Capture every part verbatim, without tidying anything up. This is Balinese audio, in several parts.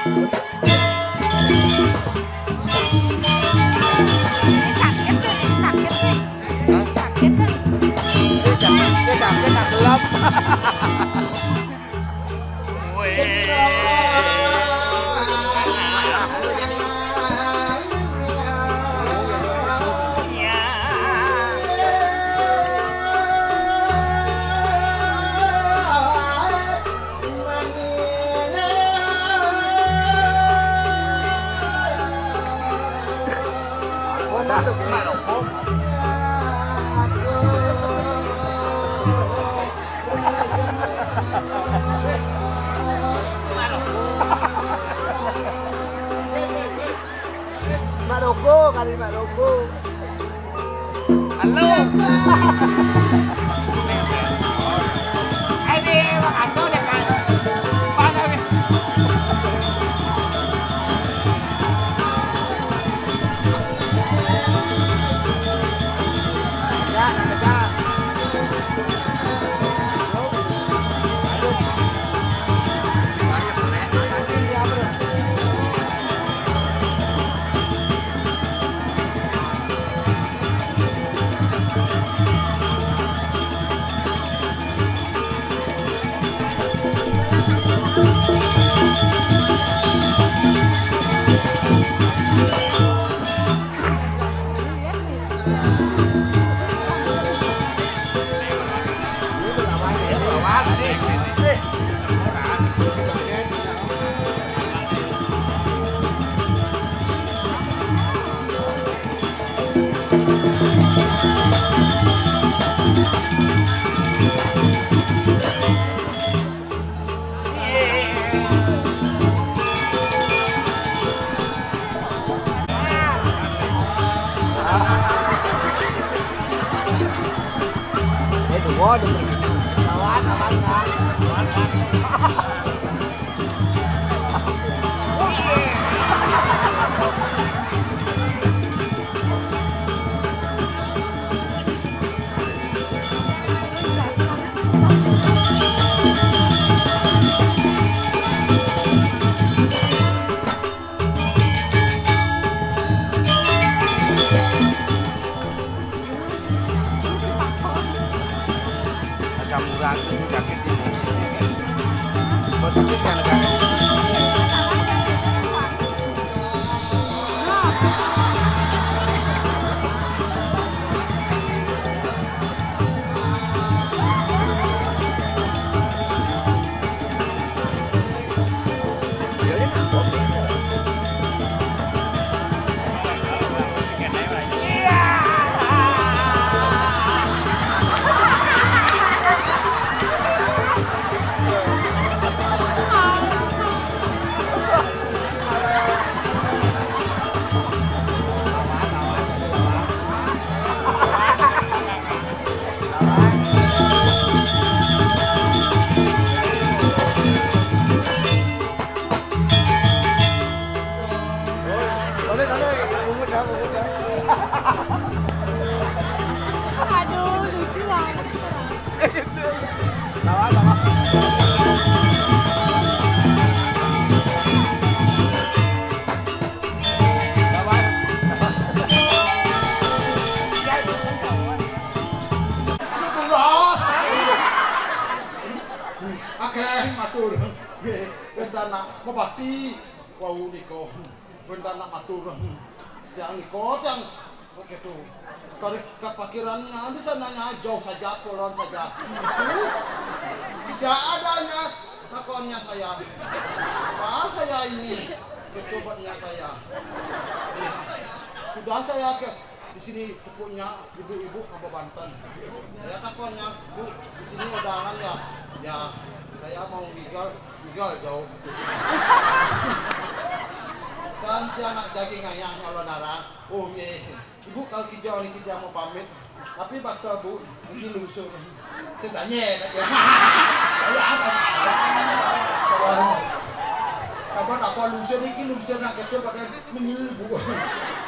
Sakit tuh, sakit sih. Hah? Sakit tuh. Dia sakit, dia sakit, tak gelap. Maroko kali, Maroko. Halo. Ini Bang Aso deh kan. Mana nih? Asam urat itu sakit ini. Kok sakit ya, negara? Aduh, lucu banget. Akeh matur. Nggih, rencana mebakti wau nika. Rencana matur. Tiang nika, tiang begitu. Kare kepikiran nganti sananya jauh saja, kulon saja. Tidak adanya takonnya saya. Apa saya ini? Betul buatnya saya. Sudah saya ke di sini pupuknya ibu-ibu apa Banten. Saya takonnya, "Bu, di sini ada orang ya?" "Ya, saya mau ngigel, ngigel jauh." Dan dia nak daging ayahnya Allah darah. Oh, nggih. Ibu, kalau kijau ni kita mau pamit. Tapi bakal, Bu, niki lungsur. Sing tanya, tak ya. Kabar apa lungsur niki, lungsur nak kecil pada menyilbu.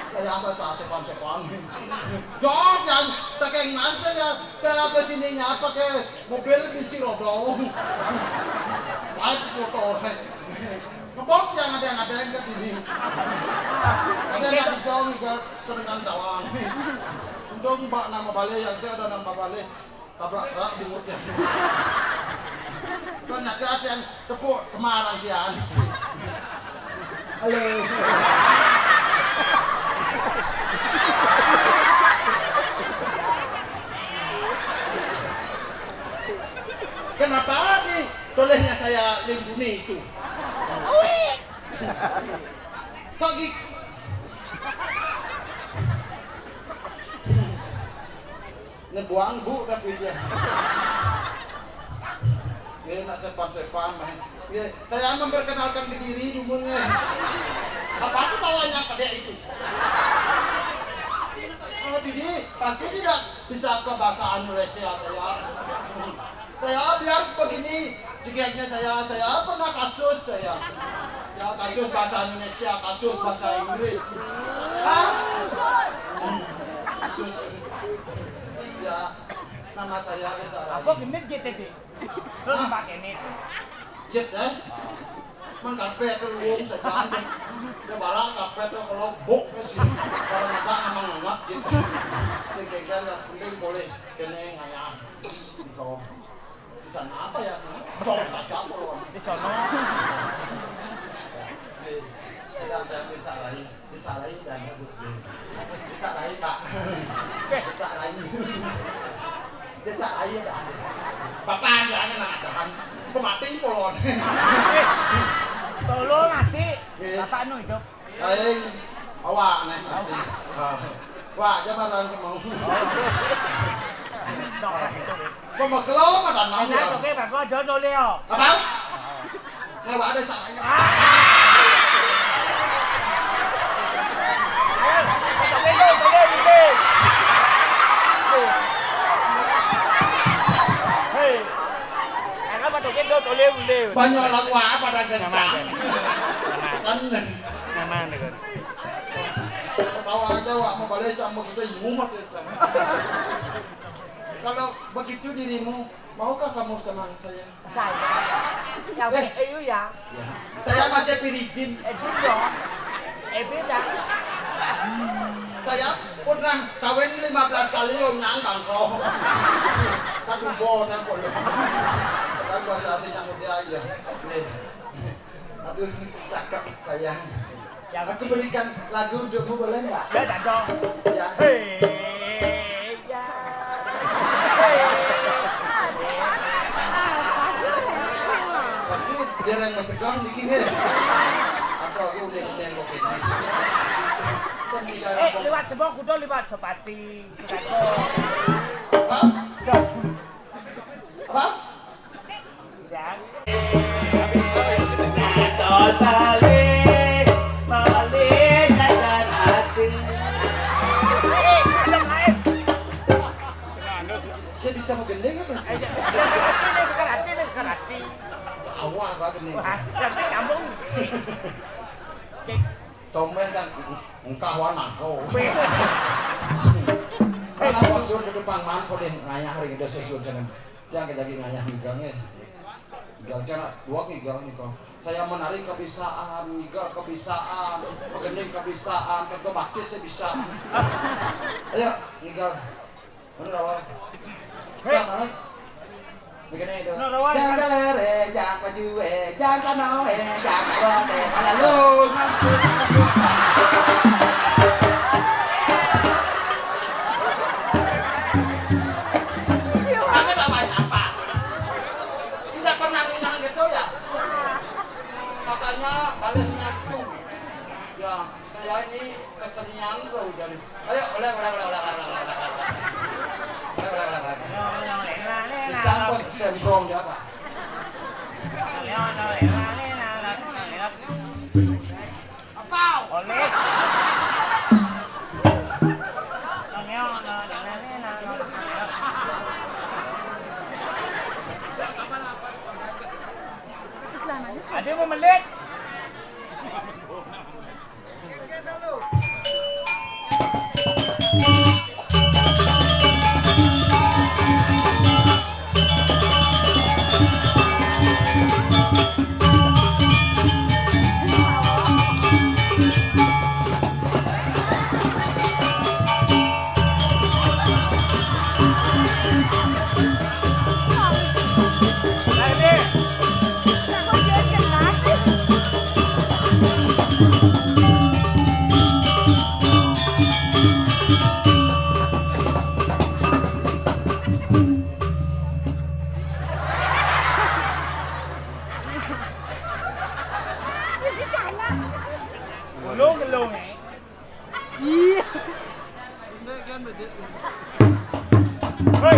Saya apa sah sopan-sopan. Dok, yang saking mas saya, saya ke sininya pakai mobil bisi roda. Lihat motor. Ngebok yang ada Ada yang ke sini. Ada yang di jauh nih, Gar. Serengan tawang. Untung mbak nama balik, yang saya ada nama balik. Tabrak truk di mulut ya. Ternyata ada yang tepuk kemarang kian. Halo. Kenapa di tolehnya saya lindungi itu? Kok gitu? Ngebuang bu tapi dia. Dia nak sepan-sepan mah. Ya, saya memperkenalkan ke diri dulu nih. Apa aku tawanya ke dia itu? Kalau sini pasti tidak bisa ke bahasa Indonesia saya. Saya biar begini, jegegnya saya, saya pernah kasus saya. Ya, kasus bahasa Indonesia, kasus bahasa Inggris. Hah? Kasus. Ya, nama saya Rizal Rai. Apa genit gitu, Dik? Terus pakai ini. Jet, eh? Man karpet tu luwung setan tu. Dia balak karpet tu kalau bok ke sini. Kalau nak amang ngap jet. Sekegian yang penting boleh kena ngayah. Kau di sana apa ya sana? Jauh saja kalau. Di sana. Tidak ada yang bisa lain. Desa lain dah ya, Bu. Desa lain, Pak. Desa lain. Desa lain dah. Bapak dia hanya nak tahan. Kemati polon. Tolong mati. Iya. Bapak nu hidup. Lain. Awak nih mati. Ah. Wah, aja barang kemau. Dok, itu. Kok mau keluar ada enam ya? Enak, oke, bagus, ada tulis, oh. Apa? Nah, ada salahnya. Hei, anak batu kendo toleh boleh. Banyak lagu apa dah kan? Nyaman kan? Nyaman. Kan. Nyaman kan? Tawa aja, wak, mau balik sama kita, ibu mah. Kalau begitu dirimu, maukah kamu sama saya? Saya. Ya, eh, ayo ya. Ya. Saya masih virgin. Eh, dulu. Eh, beda. Saya pernah kawin lima belas kali, om, nang bangko. Kan umbo, nang kolo. Kan bahasa asing yang dia aja. Nih. Aduh, cakep saya. Ya. Aku berikan lagu untukmu, boleh nggak? Ya, tak dong. Ya. Hei, ya. Pasti dia yang mesegah niki nih. Apa aku udah nengok ini. Eh, lewat Jebong kudu lewat Bupati. Apa? Apa? Saya bisa menggending apa sih? Sekarati, sekarati. Awah, apa gending? Wah, nanti nyambung. Tomben kan engkah wan aku. Kan aku suruh ke depan man, kok deh ngayah hari udah sesuai dengan. Tiang kejagi ngayah ngigal nih. Ngigal cara dua ngigal nih kok. Saya menari kebisaan, ngigal kebisaan, menggending kebisaan, kagak bakti saya bisa. Ayo, ngigal. Mana rawa? Hei. Sama nih. Begini itu. Mana rawa? Jangan galer, eh, jangan maju, eh, jangan kano, eh, jangan kalon, eh, malah lu. Aku tak main apa? Tidak pernah minang gitu ya. Makanya baliknya itu. Ya, saya ini kesenian loh jadi. Ayo, ulang, ulang, ulang, ulang, ulang, ulang. Ulang, ulang, ulang, ulang. Bisa apa semprong dia, Pak? Apa? Oleh. Ada mau melit? Gelung, gelung. Iya. Hei.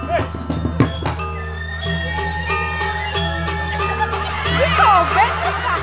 Hei. Disobek sih, Kak.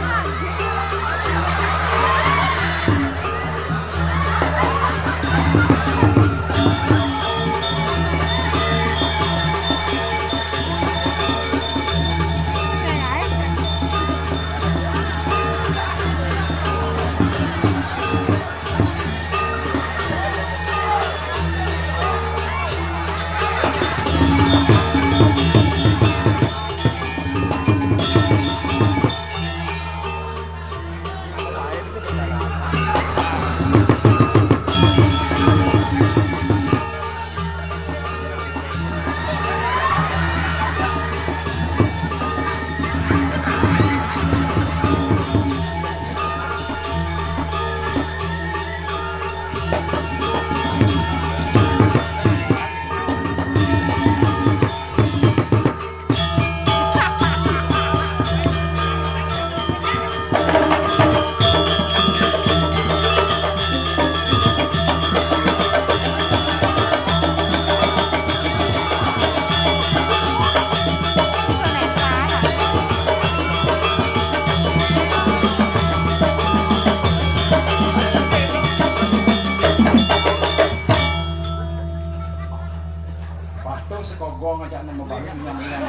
Patung sekogong aja nemu balik nyam-nyam.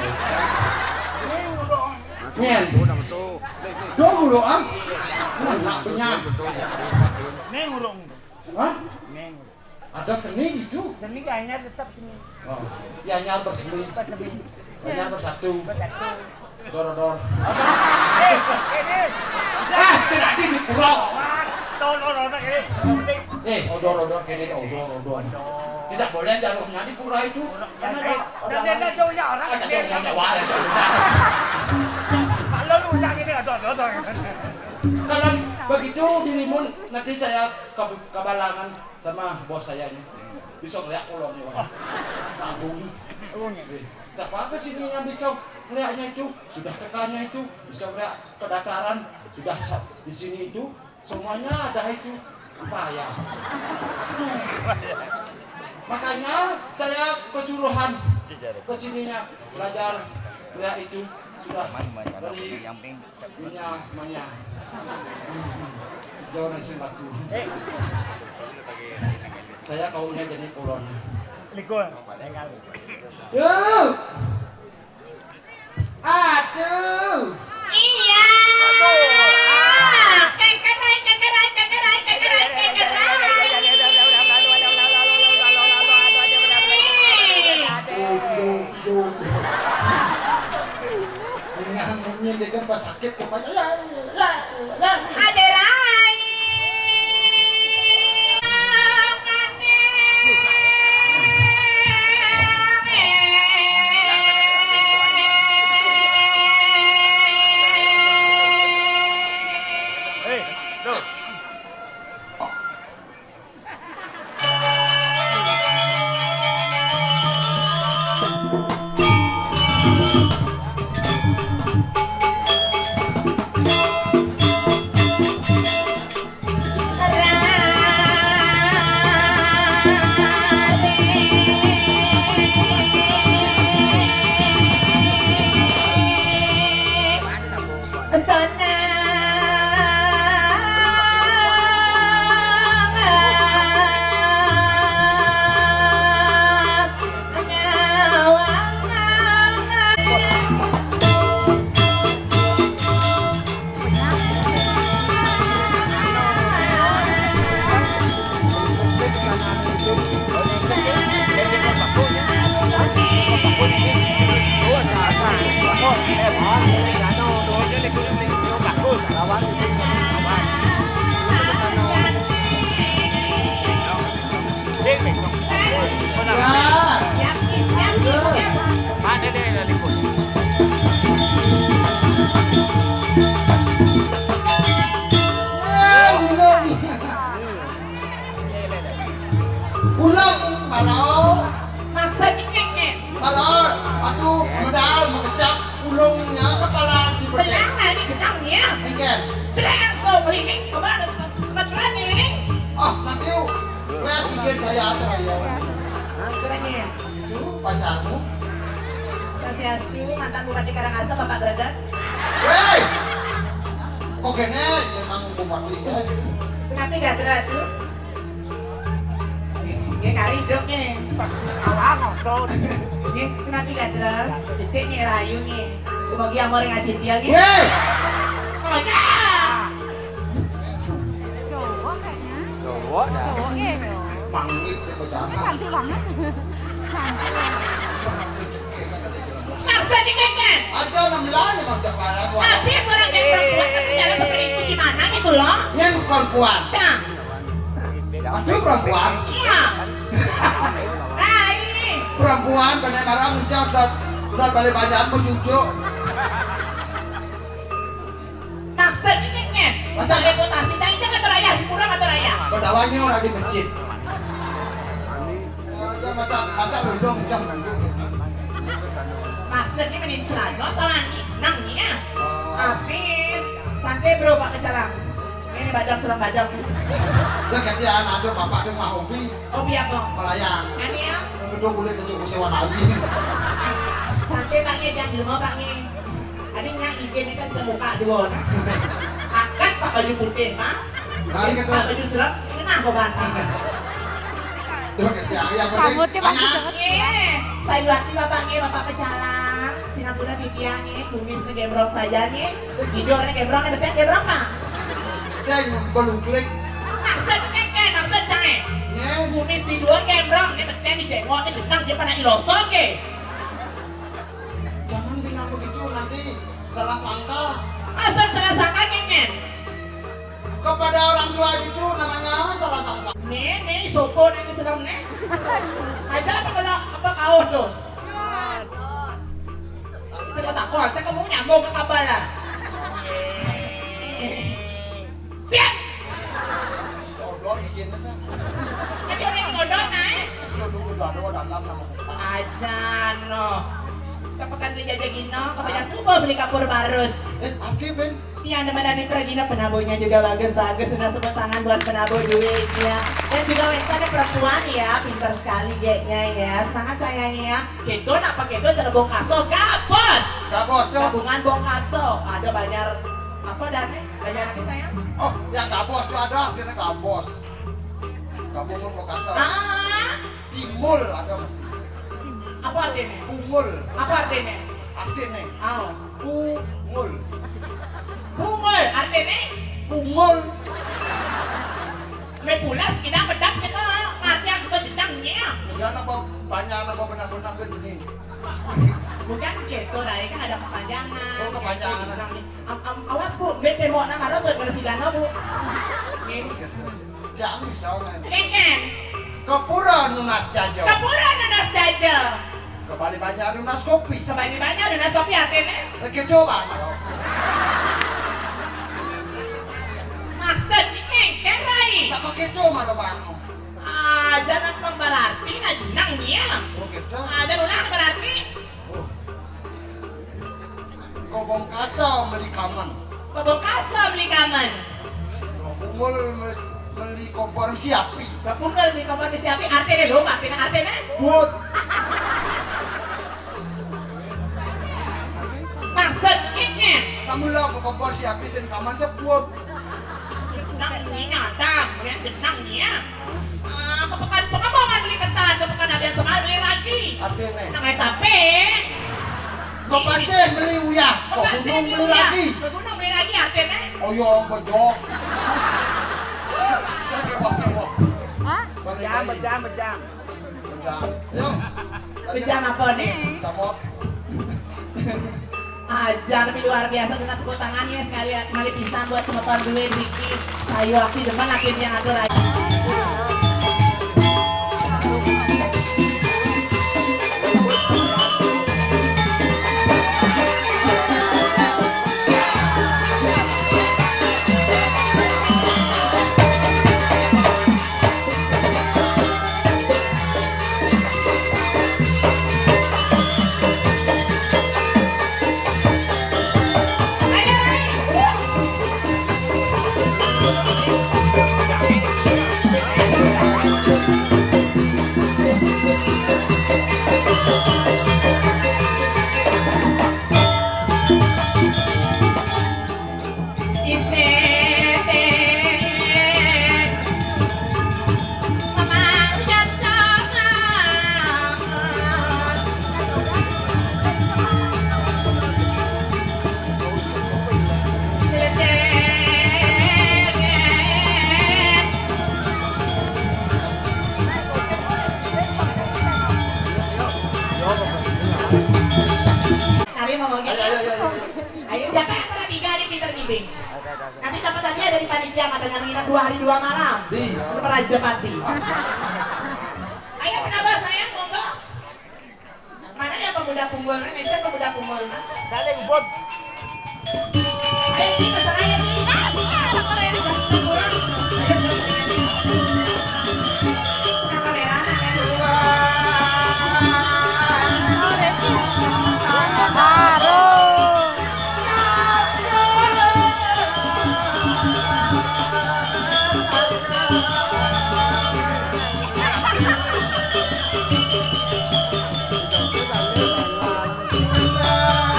Nyen. Dong dulu ah. Anak punya. Neng urung. Hah? Neng. Ada seni gitu? Seni kayaknya tetap seni. Oh, ya nyar berseni. Berseni. Ya nyar bersatu. Bersatu. Odor-odor. Eh, ini. Ah, tidak di pura. Wah, odor-odor ini. Eh, odor-odor kene, odor-odor. Tidak boleh jaluhnya di pura itu. Karena ada, ada, ada jauhnya orang. Ada jauhnya wae. Kalau lu usah ini, odor-odor. Kalau begitu dirimu, nanti saya ke, ke Balangan sama bos saya ini. Bisa ngeliat pulau nih, wah. Tanggung. Siapa ke sininya bisa ngeliatnya itu? Sudah tekannya itu, bisa ngeliat ke dataran, sudah sa-, di sini itu, semuanya ada itu. Apa ya? Itu. Makanya saya kesuruhan ke sininya belajar ngeliat itu sudah dari Manya, Manya. Jauh dari sembako. Saya kaunya jadi kulon. Likul. Yuk. Aduh. Iya. Kekerai, kekerai, kekerai, kekerai, kekerai. Duh, duh, duh. Ningah munyi deket pas sakit kepala. Ya, ya, ya, ya. Aderai. Hei, tuh. Ulang, parau. Maksud nyengit. Parau, aku medal, mengesap. Ulungnya kepala di Belang lah ini jenangnya. Engken. Terang tuh, melining, coba kebetulan melining. Ah, nanti yuk. Wes izin saya atur ya. Kerennya. Itu pacarmu. Swastiastu, mantan Bupati Karangasem, Bapak Gredet. Hei! Kok kene emang bupati ya? Kenapa gak tuh? Nggih, kari jok nggih. Salah ngotot. Nggih, kenapi gatra? Becik nggih, rayu nggih. Dumugi amore ngajin tiyang nggih. Weh! Oh, ya! Cowok kayaknya. Cowok dah. Cowok nggih. Pangit ya, pejabat. Cantik banget. Maksudnya keken? Ada enam belas yang maksud panas. Tapi seorang yang perempuan pasti jalan seperti itu gimana gitu loh. Yang perempuan. Cang. Aduh, perempuan. Iya. Rai. Perempuan, bener marah mencak dan udah balik banyak mencucuk. Maksudnya nyen, nyen. Masa reputasi, cai jangan terayah, hiburan atau raya. Bedawanya orang di masjid. Ya, ya, masa, masa belum jam. Maksudnya mending celana atau nangis, nangis ya. Habis, santai bro, Pak Pecalang. Ini badang selam badang. Dia kata anak tuh, bapak tuh mah hobi. Hobi apa? Melayang. Ini ya. Yang kedua boleh kerja sewa lagi. Santai Pak, ya, jangan di rumah Pak, nih. Adi nya ijeunna kan terbuka dua. Angkat Pak baju putih, Pak. Hari kedua. Pak baju serem, senang kok bantah. Tuh, kerja yang penting. Kamu tuh masih banyak. Sangat kuat. Saya luar Bapak nggih, Bapak Pecalang. Sinampura titiang nggih, kumisna gembrong saja nggih. Tidurna gembrong, betén gembrong, Pak. Saya belum klik. Maksud keke, maksud saya. Nggih. Kumis tidur gembrong, ini betén dijengok, ini jenang, dia pada iloso nggih. Jangan bilang begitu, nanti salah sangka. Asal salah sangka ngenyen. Kepada orang tua itu namanya salah sangka. Nih, nih, sopo nih, nih, sedang nih. Aja apa kalau, apa kau tuh? Saya mau takut, saya kamu nyambung ke kapal lah. Siap. Odor higienis ya. Kan dia orang yang odor, naik. Aja no. Kita pekan beli jajan gino, kebanyakan tuh beli kapur barus. Eh, oke, Ben. Iya, ada mana nih pergi, nah, penabuhnya juga bagus-bagus. Sudah sebut tangan buat penabuh duitnya. Dan juga wanita ada perempuan ya, pintar sekali kayaknya ya. Semangat sayangnya. Kedo apa kedo cara bongkaso? Gabos. Gabos, Cok. Gabungan bongkaso. Ada banyak apa dan banyak apa sayang? Oh, yang gabos tuh ada, artinya gabos. Gabungan bongkaso. Ah. Timbul ada masih. Apa artinya? Pungul. Apa artinya? Artinya. Ah. Pungul. Pungul artinya? Pungul. Mepulas kita bedap kita ngerti yang kita jenangnya. Udah napa banyak napa benar-benar kan ini. Bukan gitu, Rai, kan ada kepanjangan. Oh, kepanjangan. Gitu, jenang nih. Am, am, awas, Bu, bete mau nama Rasul kalau si Gano, Bu. Nih. Jangan bisa, men. Keken. Kepura nunas jajo. Kepura nunas jajo. Kembali banyak nunas kopi. Kembali banyak nunas kopi artinya? Begitu, Bang. Maksud keken, Rai. Tak kok gitu, Maro, Bang. Ah, jangan pemberarti, nah jenang nih ya. Oh, gitu. Ah, jangan ulang berarti. Oh. Kobong kasa beli kamen. Kobong kasa beli kamen. Pungul mes-, beli kompor siapi. Pungul beli kompor siapi, artinya lo, artinya, artinya? Buat. Maksud keken. Kamu lo ke kompor siapi sen kamen sebut. Nang ini nyata, melihat jenang nih ya. Ah, ke pekan Pengembangan beli ketan, ke pekan Abian Semal beli ragi. Artinya? Nang eta pe. Ke pasir beli uyah, ke gunung beli ragi. Ke gunung beli ragi artinya? Oh iya, bejok. Ya, kewak, kewak. Hah? Balik lagi. Bejam, bejam, bejam. Bejam. Yo. Bejam apa nih? Camot. Ajar, tapi luar biasa, tunas tepuk tangannya sekali, kembali pisang buat semeton duit Ricky. Sayu api depan akhirnya ngatur aja. Ya, katanya menginap dua hari dua malam. Di. Itu Rajapati. Ayo, penambah sayang, monggo. Mana ya pemuda punggul? Ini pemuda punggul. Mana? Dale, ubod. Ayo, sini, kesana ya, sini. Ayo, sini. Kenapa merah, Nak? Baru.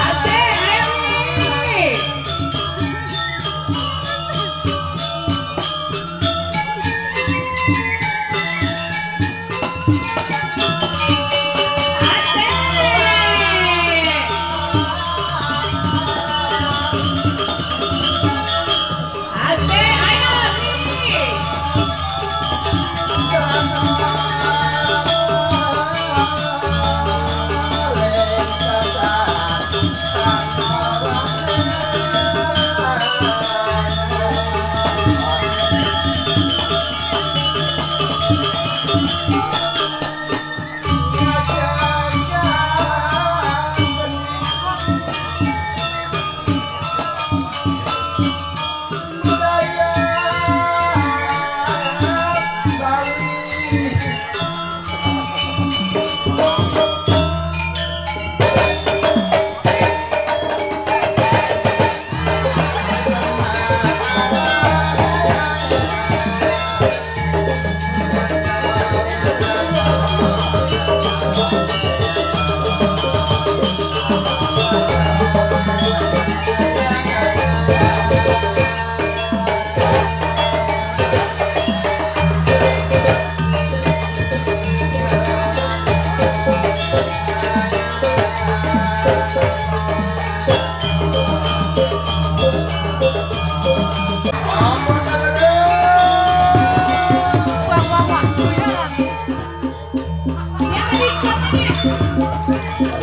Asik, ayo, Umi. Asik. Asik, ayo, Umi.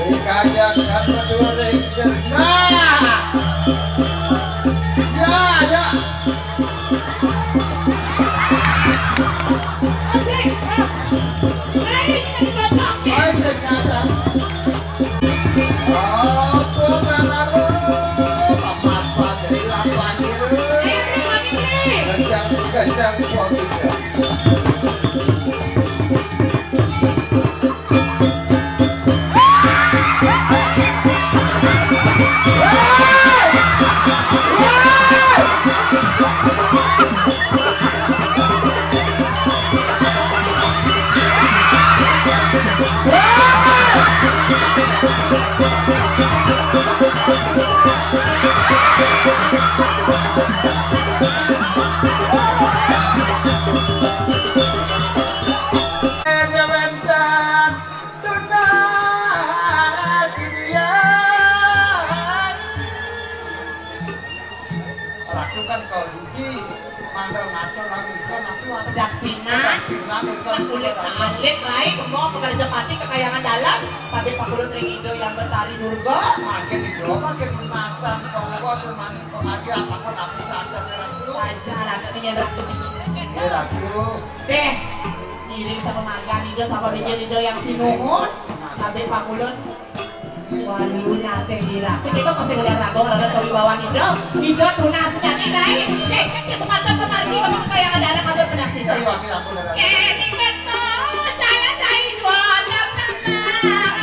Dikajak kan berdua ring cerita. Ya, ya. Asik, ah. Baik, kita cocok nih. Baik, ternyata. Apa, Bang Arul? Pas-pas hilang panggil. Ayo, Bang, ini. Gasang, gasang, gua gitu. Ratu kan kalau Dudi mandor ngatur lagu itu nanti was. Pedaksinan. Pedaksinan itu kan kulit alit, rai, kemo, kepada jepati, kekayangan dalam, pabrik pakulun ring Ida Hyang Betari Durga. Makin itu, makin lunasan, kongko, teman, pemagi, asapun, api, sadar, Ratu. Saja, Ratu, ini, Ratu. Iya, Ratu. Deh, ngiring sama magan Ida, sama bijil Ida Hyang Sinuhun, pabrik pakulun. Walu nate dirasa kita masih melihat raga, raga tawi bawang Ida. Ida tunas nyane, Rai. Cek, cek, kesempatan pemargi, kamu kekayangan dana matur penaksina. Saya wakil ampun, Rai. Eh, ini betul. Jalan, Rai, juara pernah.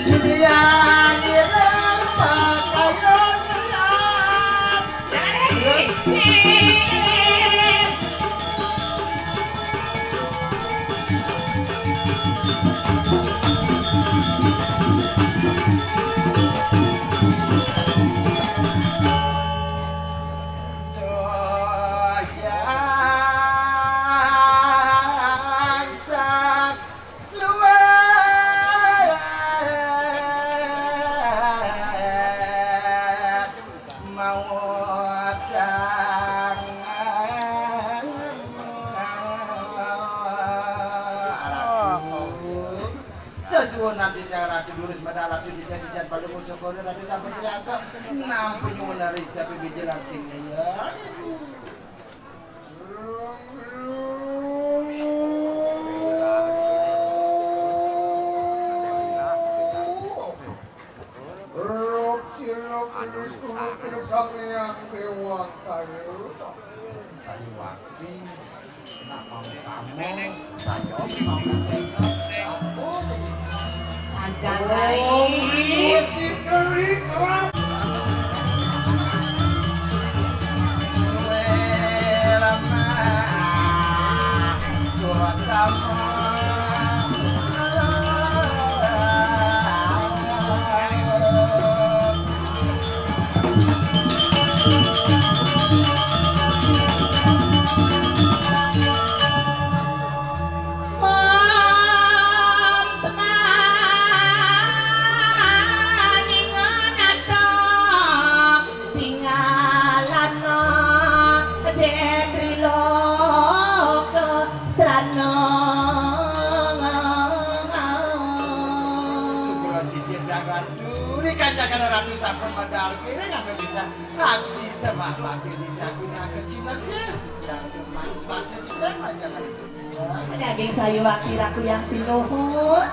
Ini yang hilang, pakaian hilang. Rai. Eh. Mau datang. Sesuunan titiang Ratu Durus Madalap, titiang sisian Palungguh Cokor Ratu sampun sriangka. Nampi nyuwun risa pibijelan sing ya. Anu, Sang Hyang Dewa Kayu. Sayuwakti, nak mau kamu, saya mau sesa. Aku jadi sajan lain. Om Semaning Nato. Tingalana dek triloka srana. Sugra sisir dan ratu, ri kanjeng ratu sampun medal kiring anu dita aksi semah bakti dita guna kecil sih. Dan manus bakti dita manjakan semua. Daging sayuwakti raku yang sinuhun.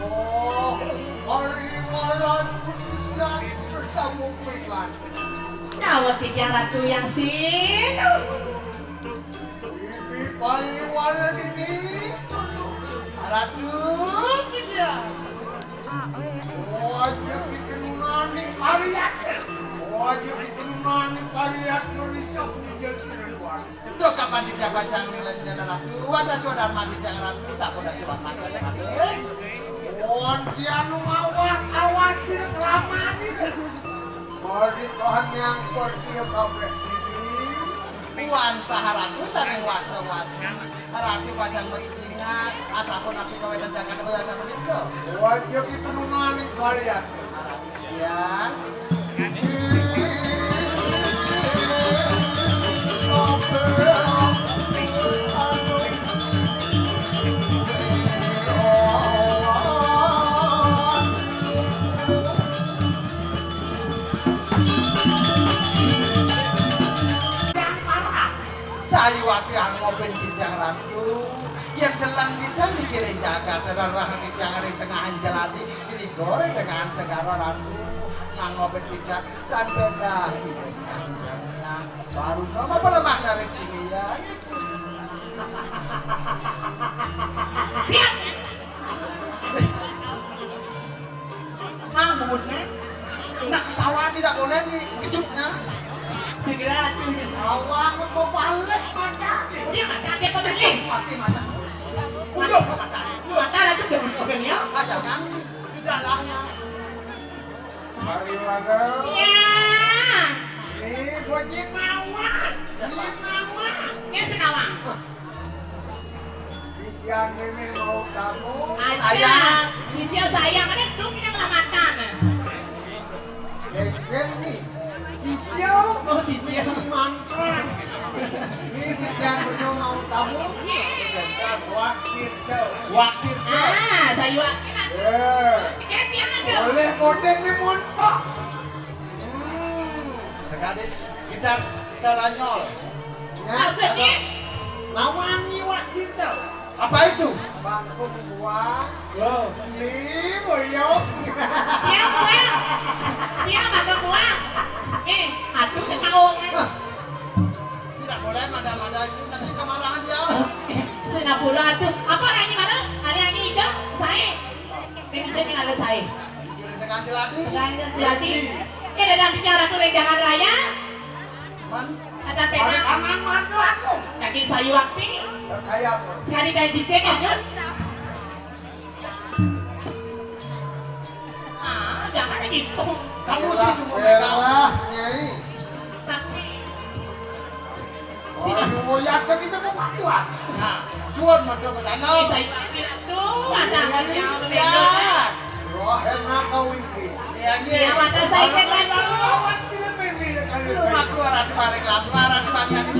Oh, pariwaran punika bertamu kuilan. Nyawet titiang Ratu yang sinuhun. Ibi pariwaran ini. Ratu titiang. Wajib pitenunaning pariat. Wajib pitenunaning pariat Indonesia punya sirwan. Duh, kapan dija pacang nilai-nilai ratu, wadah swadharma dija ratu, sampun dah cuman masa ya, Pak. Wonten anu mawas, awas sira kelamaan iki. Mari Tuhan yang percaya kabeh iki. Wantah ratu saning wasa-wasi, ratu pacang macicingan, asampun api kawetan jagat kaya sapunika. Wajib dipenunaning varian. Ratu yang Sayuwakti angobin titiang ratu, yen selang titiang dikiring jagat, rerah titiang ring tengahing jelati, ring goreng dengan segara ratu, ngangobin pican, dan pendah ibu titiang bisa menang. Baru nama pelemah narik sini ya. Siap. Ngambut, nih. Nak ketawa tidak boleh nih, kejutnya. Segera tuh. Awak kok balik mata. Dia mata, dia kok balik. Mati mata. Udah, kok mata. Mata lagi udah, udah, ya. Ada kan? Udah lah, ya. Bagaimana? Iya. Ini bunyi mawar. Siapa? Bunyi mawar. Ya, senawang. Sisian mimih mau kamu. Aja. Sisia saya, kan duduk ini kelamatan. Geger nih. Sisia. Oh, sisia. Mantan. Ini sisian beliau mau kamu. Waksir show. Waksir show. Ah, saya. Ya. Boleh bodeng nih, montok. Hmm. Sekadis kita salanyol. Maksudnya? Lawan iwak cinta. Apa itu? Bangkung buah. Loh. Ini boyong. Dia buah. Dia bangkung buah. Eh, aduh ketahuan. Tidak boleh mada-mada itu, nanti kemarahan dia. Singapura aduh. Apa orangnya mana? Ada yang hijau, saya. Ini ada saya. Dengan jelati. Dengan jelati. Ini ada nantinya ratu lenjangan raya. Man. Ada pena. Kanan mantu aku. Daging sayuwakti. Kayak apa? Sekali dan jijik ya, Jun. Ah, jangan gitu. Kamu sih semua. Elah, Nyai. Tapi. Oh, yakin itu mau pacuan. Nah. Suwun, monggo ke sana. Saya kira tuh, ada yang Iya. Wah, enak kau iki. Iya, iya. Iya, mata saya kan tuh. Lu aku ora diparing lapar, ora diparing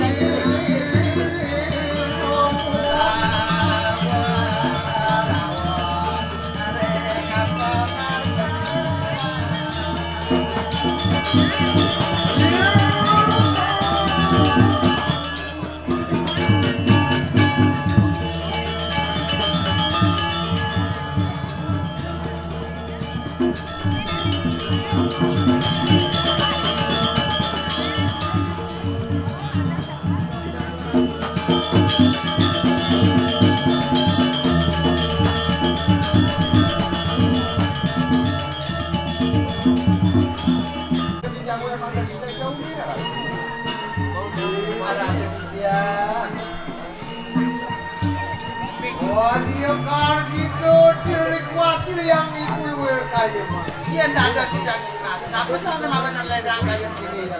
Oh, dia kar gitu, si Rikuasil yang ibu luar kaya mah. Iya, ndak ada tidak lunas. Nah, pesan sama benar ledang kayu sini ya.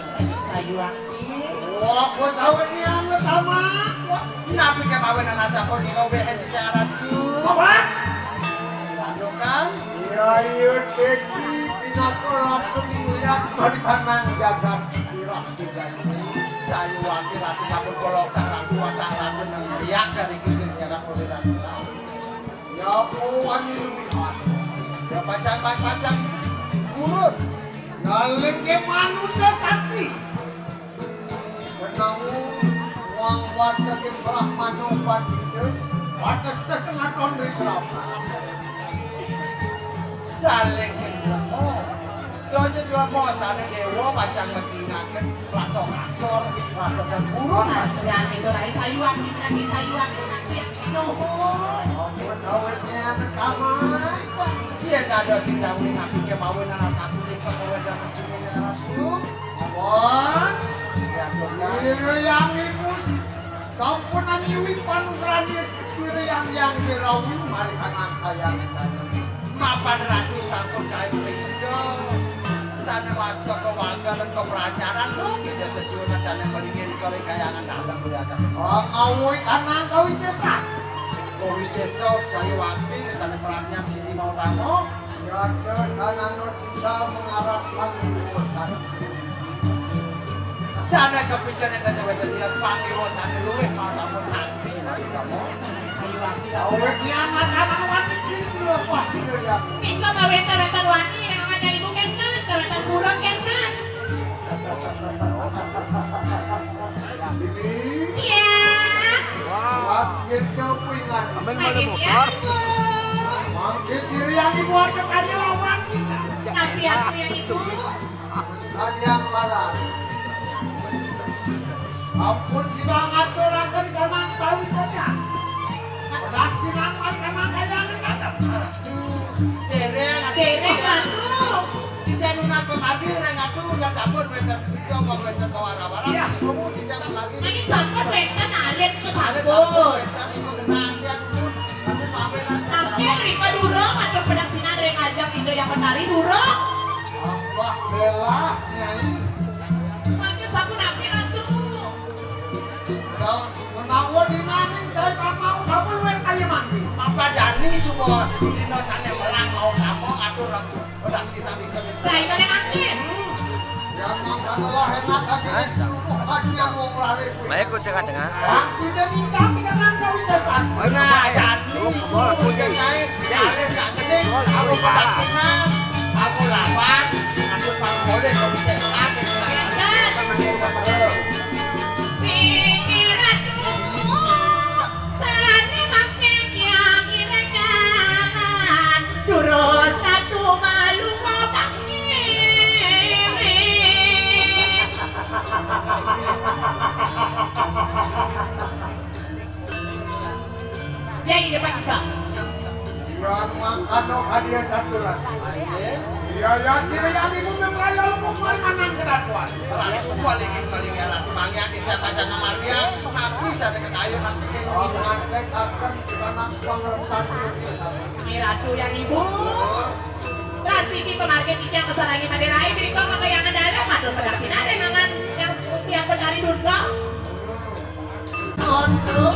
Sayuwakti. Wah, bos awet ni anu sama. Wah, napi ke mawen anak sapon ni kau behen di darat tu? Apa? Silakan. Iya, iya, Teki. Pinapa ratu ni melihat kau di panang jagat. Irah. Sayuwakti ratu sampun kula karang kuwatah ratu nang riak kari kiri nyarak oleh ratu. Ya, oh, wani lumihan. Sida pacang, pacang purun. Ya, lengke manusia sakti. Menawi wong watekin Brahmana Pandita, wates tes ngaton ring Brahma. Saling kenemu. Dojo jelema sane dewa pacang medingaken rasa kasor, rasa cemburu. Sajan itu rai sayuan, rai sayuan, rai nuhun. Apa sawitnya sama? Yen ada sing jauh nabi kemawin anak satu nika kawin dapat sini ratu. Ampun. Ya, Tuhan. Ira yang ibu sampun nyiwi panugrahan Sira yang yang dirawi mari kanang kayang. Mapan ratu sampun kayu meja. Sana wasta kewagal lan kepranyaran lho, kita sesuai sana melingin kali kayangan dalam biasa. Oh, ngawui kanang kawisesan. Kawisesan, Sayuwakti, sana peranyan sini mau tamu. Yata kananut sisa mengarap pangiwosan. Sana kepincen enten wenten bias pangiwosan luwih marang sakti. Awet nyaman anak wani sisi lepas tidak ya. Nika maweten wenten wani yang akan jadi bukan kan, wenten burung kan kan. Iya. Wah, yen sapa ingat? Amin. Mangke sira yang ibu ada kaya lawan kita. Tapi aku yang ibu. Kalian para. Ampun kita ngaturaken kanang pariwisata. Pelaksinan kanang kayane kadang. Aduh, dereng, dereng, aduh. Tidak lunas pemargi, reng, aduh, nggak campur, wenten. Coba wenten kawara-wara, iya. Kamu tidak lagi. Nanging sampun wenten alit ke sampun. Wenten itu genah dia dulu. Tapi mampir kan. Mampir rika durung, atur pedaksinan ring ajeng Indah Hyang Betari durung. Wah, belah, Nyai. Mangke sampun ampir atur. Menawa dinaning saya tak mau kamu luwih kaya mandi. Apa jani suba dina sane melah mau kamu atur aku. Raina ne mangkin. Yang mangkana lah enak hati seluruh hatinya wong lare kuwi. Baik, udah kadengar. Wong sida nincang pikanang kawisesan. Nah, jani ibu udah naik. Kalian gak cening, aku padaksinan, aku lawan, aku pang boleh kawisesan. Sing ratu. Sane mangke kyang irengan, durus ratu malu ngobang ngewe. Ya, iya, Pak, Pak. Iya, mangkana hadiah saturan. Iya, ya, sira yang ibu memulai lalu pokoknya manang kedatuan. Ratu paling, paling ya, Ratu. Mangya kita kaca kamar dia, nabi sana kekayu nang sini. Oh, ngantek akan kita nak pengeretan. Ini Ratu yang ibu. Rastiti pemargin iki yang kesarangi pada rai, berikut kekayangan dalam, aduh, pedaksinan dengan yang, yang Betari Durga. Aduh.